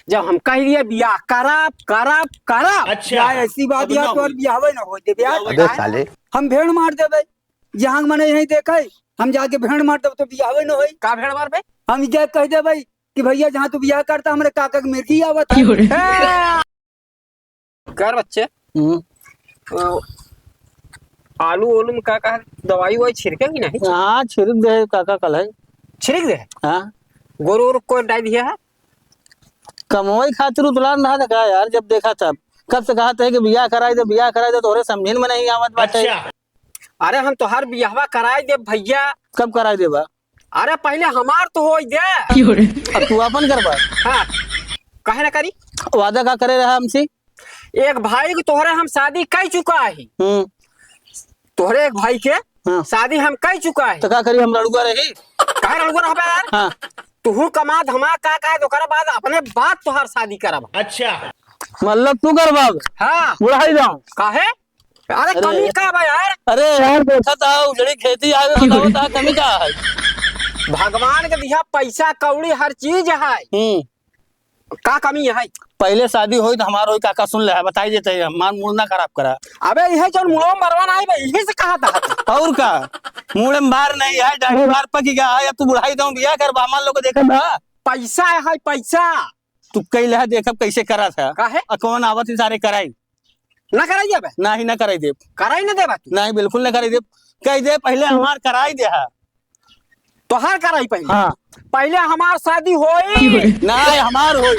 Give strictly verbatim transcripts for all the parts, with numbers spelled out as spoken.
जब हम कह दिए बियाह करब, करब, करब। अच्छा। यार, ऐसी बात अब यार, ना तोर होई। बियाहवे ना होई देबे यार। बियाहवे अबे ना। साले। हम भेड़ मार देबे। जहाँ मने यहीं देखे, हम जाके भेड़ मार देबे तो बियाहवे ना होई। का भेड़ मारबे? हम ये कह देबे कि भैया, जहाँ तू बियाह करता, हमरे काका के मिर्गी आवत है। क्यों रे? ए! कर बच्चे। हम्म। अ, आलू ओलू में का का दवाई ववाई छिड़के कि नहीं? हाँ, छिड़क दे काका कल है। छिड़क दे? हाँ। गोरू ओरू को डाल दिया है? कमवाई खातिर उतलान रहा था का यार, जब देखा तब। कब से कहा था कि बियाह कराई दे, बियाह कराई दे, तोहरे समझिन में नहीं आवत बाटे। अच्छा। अरे हम तोहार बियाहवा कराई देब भैया। कब कराई देबा? अरे पहिले हमार तो होई दे। अब तू आपन करबा? हाँ। काहे ना करी? वादा का करे रहा हमसे? एक भाई के तोहरे हम शादी कई चुका ही। हम्म। तोहरे एक भाई के हाँ। शादी हम कई चुका ही। तो का करी, हम रड़ुआ रही? काहे रड़ुआ रहबे यार? हाँ। तुहू कमा धमा का का है, तो ओकरे बाद अपने बाद तोहार शादी करब। अच्छा। मतलब तू करबा? हाँ। बुढ़ाई जाऊं? काहे? अरे अरे। कमी का बा यार? अरे यार, देखा था उजड़ी खेती आवे, बताओ था कमी का है? भगवान के दिया पैसा कौड़ी हर चीज है। हम्म। का कमी है? पहिले शादी होई तो हमार होई, काका सुन ले है, बताई देते हैं, हमार मूड ना खराब करा। अबे यह जौन मुड़वा मरवा ना आई बे, यही से कहा था। और का? मूड में बार नहीं है, डाढ़ी बार पकी गया है, अब तू बुढ़ाई दऊं बियाह करबा, हमार लोग देखा था। पैसा है, पैसा। तू कई ले है, देखब कैसे करा था। काहे? आ कौन आवत ही सारे कराई? ना कराई देबे? नाही, ना कराई देब। कराई ना देबा तू? नाही, बिल्कुल ना कराई देब। कह दे, पहिले हमार कराई दे हा। तोहार कराई पहिले? हाँ। पहिले हमार शादी होई। नाही, हमार होई।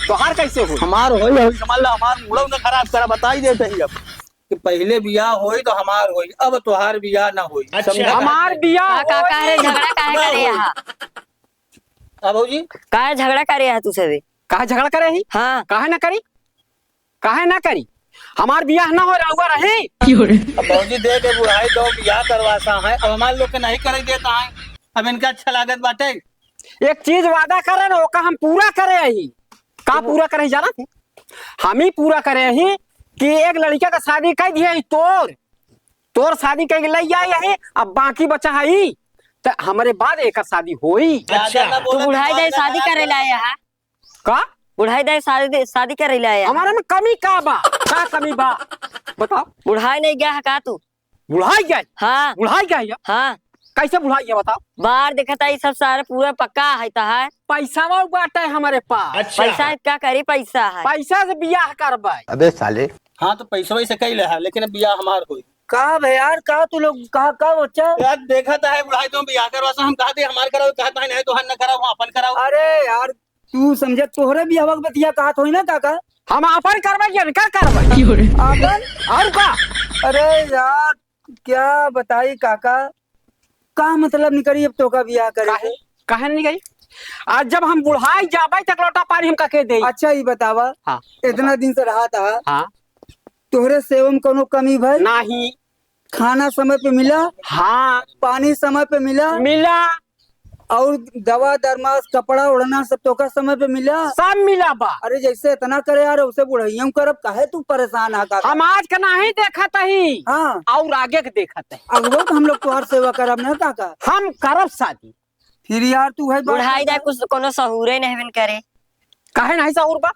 तोहार कैसे होई? हमार होई, होई, समझ ला, हमार मूड़ो ना खराब करा, बताई देते ही अब कि पहिले बियाह होई तो हमार होई, अब तोहार बियाह ना होई। अच्छा। समझा? हमार बियाह का, का, का रे, होई। झगड़ा काहे ना करे होई। यहाँ? हाँ भौजी? काहे झगड़ा करे है तू सबे? काहे झगड़ा करे ही? हाँ। काहे ना करी? काहे ना करी? हमार बियाह ना हो रहुआ रही। अब भौजी दे के बुढ़ाई दो बियाह करवासा है, अब हमारे लोग के नहीं करे देता है, अब इनका अच्छा लागत बाटे। एक चीज वादा करे ना, ओका हम पूरा करे ही। का पूरा करे ही जाना थे? हम ही पूरा करे ही कि एक लड़का का शादी कर दिए ही तोर, तोर शादी कइके लइ आए हई, अब बाकी बचा हई, त हमरे बाद एकर शादी होई। अच्छा। तू बुढ़ाई जाए शादी करे लाए हा? का? बुढ़ाई जाए शादी, शादी करे लाए हा? हमारे में कमी का बा? का कमी बा? बताओ। बुढ़ाई नहीं गया है का तू? बुढ़ाई गए? हाँ। बुढ़ाई गए या? हाँ। कैसे बुढ़ाई गया बताओ? बाहर देखता ई सब सारा पूरा पक्का है तो है। पैसा वो बाटे हमारे पास। अच्छा। पैसा है, का करी पैसा है? पैसा से बियाह करबे। अबे साले। हाँ, तो पैसवा से कइले है, लेकिन अब बियाह हमार होई। का बे यार, का तू लोग, का, का बच्चा? यार, देखा तो है, बुढ़ाई तो बियाह करवा से हम कहा थे हमार कराओ, कहा तो है, नहीं तो हन न कराओ, अपन कराओ। अरे यार, तू समझे, तोहरे बियाह के बतिया कहा थोड़ी ना, काका। हम अपन करबे कि इनकर करबे? आपन? और का? अरे यार, क्या बताई काका, का मतलब निकरी अब तोका बियाह करे काहे? के? काहे नहीं निकरी? आज जब हम बुढ़ाई जाबे तक लोटा पानी हम काके देई? अच्छा, ई बतावा, हाँ, इतना बतावा। दिन से रहा था, हाँ। तोहरे सेवा में कौनो कमी भई? नाही। खाना समय पे मिला? हाँ। पानी समय पे मिला? मिला। और दवा दरमास, कपड़ा ओढ़ना सब तोका समय पे मिला? सब मिला बा। अरे जैसे इतना करे यार, उसे बुढ़ैया करब, काहे तू परेशान है काका? हम आज के नाही देखत ही। हाँ। और आगे के देखत ही। अगुआ तो हम लोग तोहार सेवा करब ना काका। हम करब शादी। फिर यार तू है बात बुढ़ाई करता। जाए कुछ कोनो सहूरे नहीं बन करे। काहे नाही सहूर बा?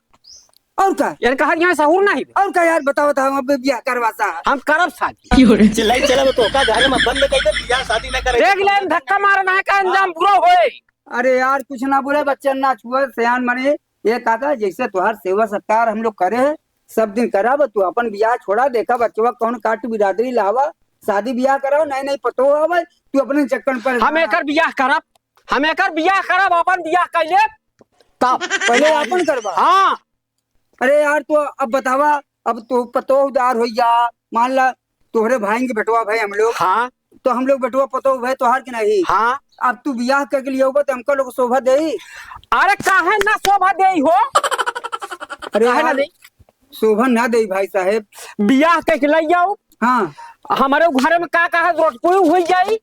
और का? यार कहा यहाँ सहूर नाही बा। और का यार बताओ तो हम अब बियाह करवा सा। हम करब शादी। चिल्लाई चला तो का घर में बंद कर दे, बियाह शादी ना करे। देख ले धक्का मारना है का अंजाम बुरा होए। अरे यार, कुछ ना बोले, बच्चन ना छुए, सयान बने। ये काका, जैसे तोहार सेवा सत्कार हम लोग करे हैं, सब दिन कराब, तू अपन बियाह छोड़ा, देखा बच्चवा कौन काट बिरादरी लावा, शादी बियाह कराओ, नए नए पतोह आवे, तू अपने चक्कर पर हम एकर बियाह करब, हम एकर बियाह करब, अपन बियाह कर लेब, तब। पहले अपन करबा? हाँ। अरे यार, तू अब बतावा, अब तू पतोह उदार होई जा, मान ला, तोहरे भाई के बेटवा भाई हम लोग। हाँ। तो हम लोग बेटवा पतोह भाई तोहार के नहीं। हाँ। अब तू बियाह करके लिए होगा तो हमका लोग शोभा देई? अरे काहे ना शोभा देई हो? अरे काहे ना यार, देई? शोभा ना देई भाई साहेब। बियाह करके ले जाओ। हाँ। हमारे घर में का कहा रोटपुई हुई जाई,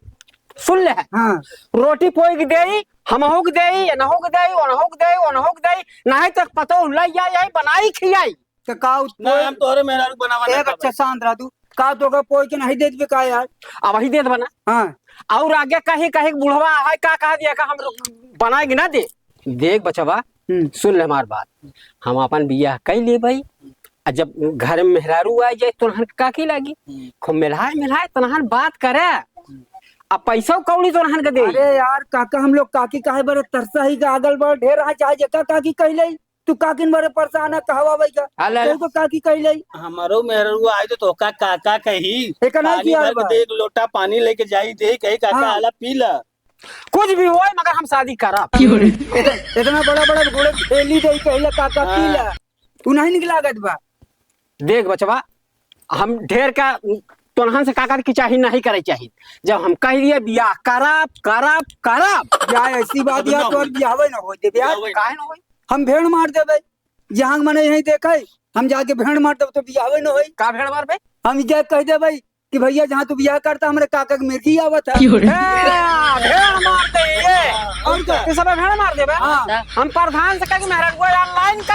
सुन ले। हाँ। रोटी पोई के देई, हमहू के देई, एनहू के देई, ओनहू के देई, ओनहू के देई, नहीं तो पतोह ले जाई, बनाई खियाई। तो का उत-, ना, हम तोहरे मेहरारू बनावा ना एक अच्छा खाबे। शांत रह तू। का तोका पोई के नहीं देत बे का यार? अब वही देत बना। हाँ। और आगे कहीं, कहीं बुढ़वा है, का कहा दिया का हम लोग बनाएंगे ना दे। देख बचवा, हम्म। सुन ले हमार बात, हम अपन बियाह कइ लेबइ, आ जब घर में मेहरारू आ जाए, तोनहन के काकी लागी? हम्म। खूब मिलाए मिलाए तोनहन बात करे, हम्म। आ पैसो कौड़ी तोनहन के दे। अरे यार काका, हम लोग काकी काहे बरे तरसा ही का आगल बड़ ढेर आ, चाहे जेका काकी कहि ले, तू काकिन बरे परेशान है, कहवा भाई का? अले, अले। तू तो काकी कहि ले। हमारो मेहरारू आई तो तोका काका कही। एका नहीं पानी किया भर के बा। दे, एक लोटा पानी लेके जाई दे, कही काका हाँ। आला पी ला। कुछ भी होए मगर हम शादी करब। इत-, इतना बड़ा बड़ा घोड़े ठेली दे, कहिला काका हाँ। पी ला। तू नहीं निकला गत बा। देख बचवा, हम ढेर का तोनहन से काका की चाही नहीं करे चाही। जब हम कहि दिए बियाह करब, करब, करब। या ऐसी बात अब या ना तोर होई। बियाहवे न होई देबे यार। बियाहवे ना। काहे न होई? हम भेड़ मार देबे। जहाँ मने यहीं देखे, हम जाके भेड़ मार देबे तो बियाहवे न होई। का भेड़ मारबे? हम जा कहि देबे कि भइया जहाँ तू बियाह करता हमरे काका के मिर्गी आवत है। क्यों रे? ए, भेड़ मार दे ये। और का? ये सब भेड़ मार देबे? हाँ। हम प्रधान से कह के मेहरारू online